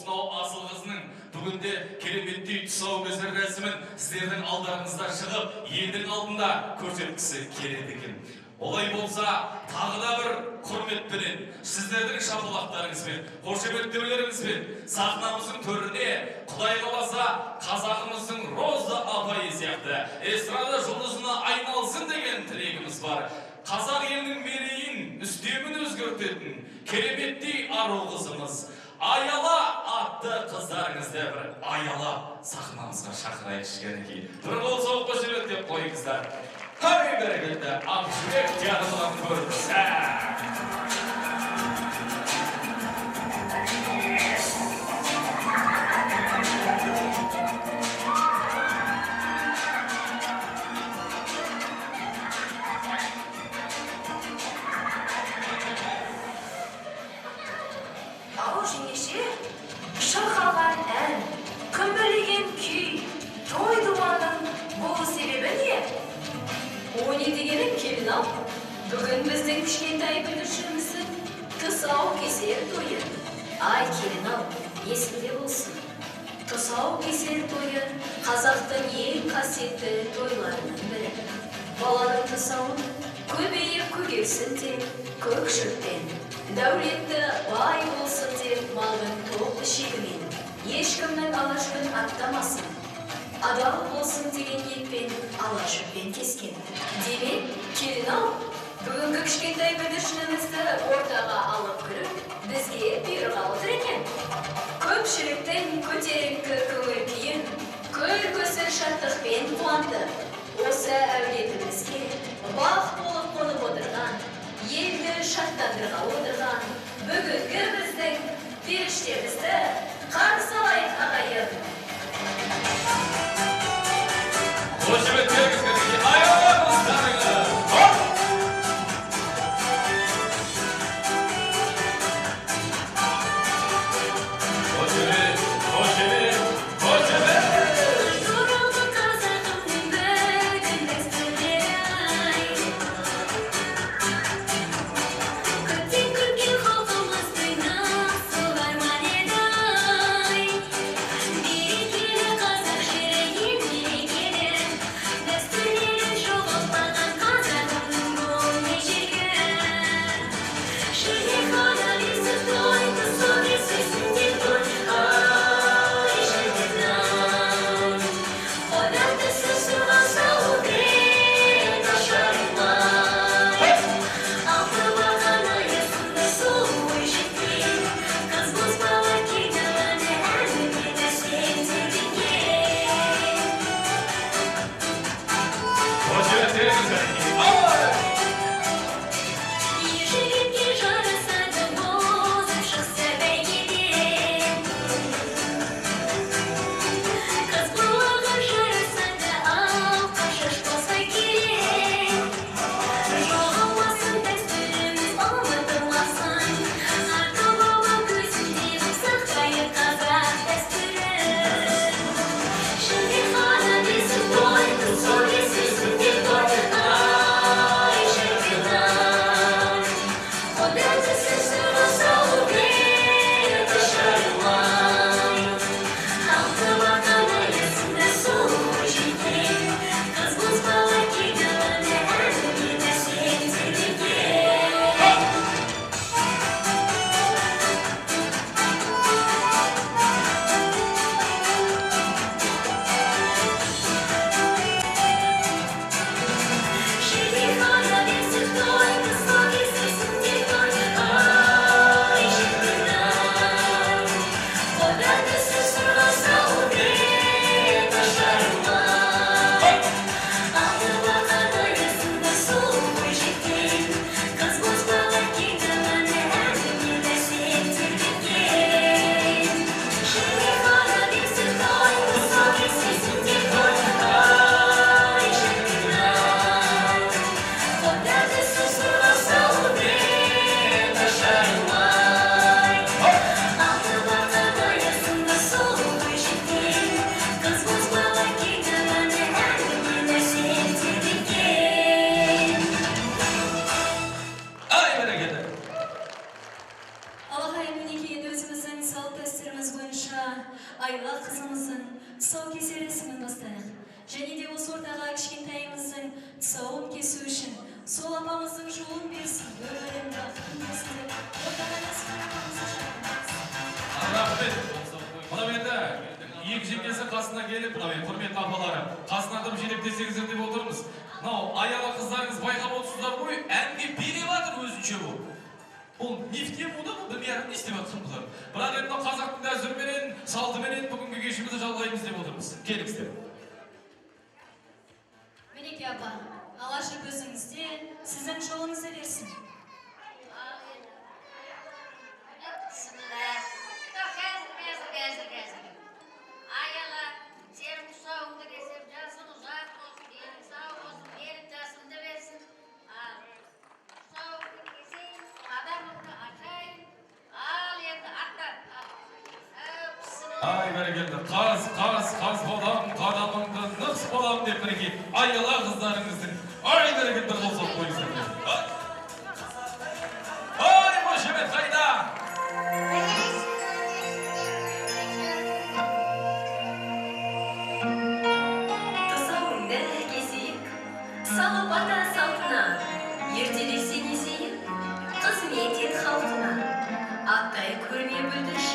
Осынау асыл қызының бүгінде кереметтей тұсаукесер рәсімін сіздердің алдарыңызда шығып, елдің алдында көрсеткісі келеді екен. Олай болса, тағы да бір құрметпенен, сіздердің шапалақтарыңызбен, қошеметтеулеріңізбен сахнамыздың төріне, Құдай қаласа, қазағымыздың Роза апайы сияқты эстрада жұлдызына айналсын деген тілегіміз бар. Қазақ елінің мерейін, үстемін өзгертетін кереметтей ару қызымыз Аяла атты қыздарыңызды бір аяла сахнамызға шақырайықшы, кәнекей. Бір қол соғып қошеметтеп қойыңыздар. Хай, бәрекелді, Ақжібек театрынан көрінісі. Ау, жеңеше, шырқалған ән, күмбірлеген күй, той думанның бұл себебі не? О не дегенің, келін ау? Бүгін біздің кішкентай бүлдіршініміздің тұсау кесер тойы. Ай, келін ау, есіңде болсын. Тұсау кесер тойы қазақтың ең қасиетті тойларының бірі. Баланың тұсауын көбейіп көгерсін деп көк шөппен, дәулетті бай болсын деп малдың тоқ ішегімен, ешкімнің ала жібін аттамасын, адал болсын деген ниетпен ала жіппен кескен. Демек, келін ау, бүгінгі кішкентай бүлдіршінімізді ортаға алып кіру бізге бұйырғалы отыр екен. Көпшіліктің көтеріңкі көңіл күйін, көл-көсір шаттықпен қуантып, осы әулетімізге бақ болып қонып отырған, елді шаттандырғалы отырған бүгінгі біздің періштемізді қарсы алайық, ағайын. Қошеметтеріңіз, кәнекей, Аяла қыздарыңыз. Хоп! Қошемет, қошемет, қошемет! Туралы қазағымның бүгін дәстүрі-ай. Көптен көрген халқымыздың Айла қызымыздың тұсаукесер рәсімін бастайық. Және де осы ортаға кішкентайымыздың тұсауын кесу үшін сол апамыздың жолын берсін, өмірін бақытын берсін деп ортаға Нәсіхан апамызды шақырамыз. Рахмет. Мынау енді екі жеңгесі қасына келіп, мынау енді құрметті апалары, қасына тұрып жетектесеңіздер деп отырмыз. Мынау аялы қыздарыңыз байқап отырсыздар ғой, әнге билеп жатыр өзінше бұл. Бұл не в тему да, бұл білмей не істеп жатқан бұлар. Бірақ енді мынау қазақтың дәстүріменен, салтыменен бүгінгі кешімізді жалғаймыз деп отырмыз. Келіңіздер. Мінекей, апа, ала жіп өзіңізде, сіздің жолыңызды берсін. Бісміллә. Қазір, қазір, қазір, қазір. Аяла, сенің тұсауыңды кесем, жасың ұзақ болсын, денің сау болсын, менің жасымды берсін. Ал, тұсауыңды кесейін, қадамыңды ашайын. Ал енді аттан. Ал, бісміллә. Ай, бәрекелді. Қаз, қаз, қаз балам, қадамыңды нық балам деп мінекей аяла қыздарыңыздың. Ай, бәрекелді, бір қол соғып қойыңыздар. Ай, қошемет қайда? Тұсауыңды кесейік, салып ата салтына, ертелесең есейіп, қызмет ет халқына. Аттай көрме бүлдіршін.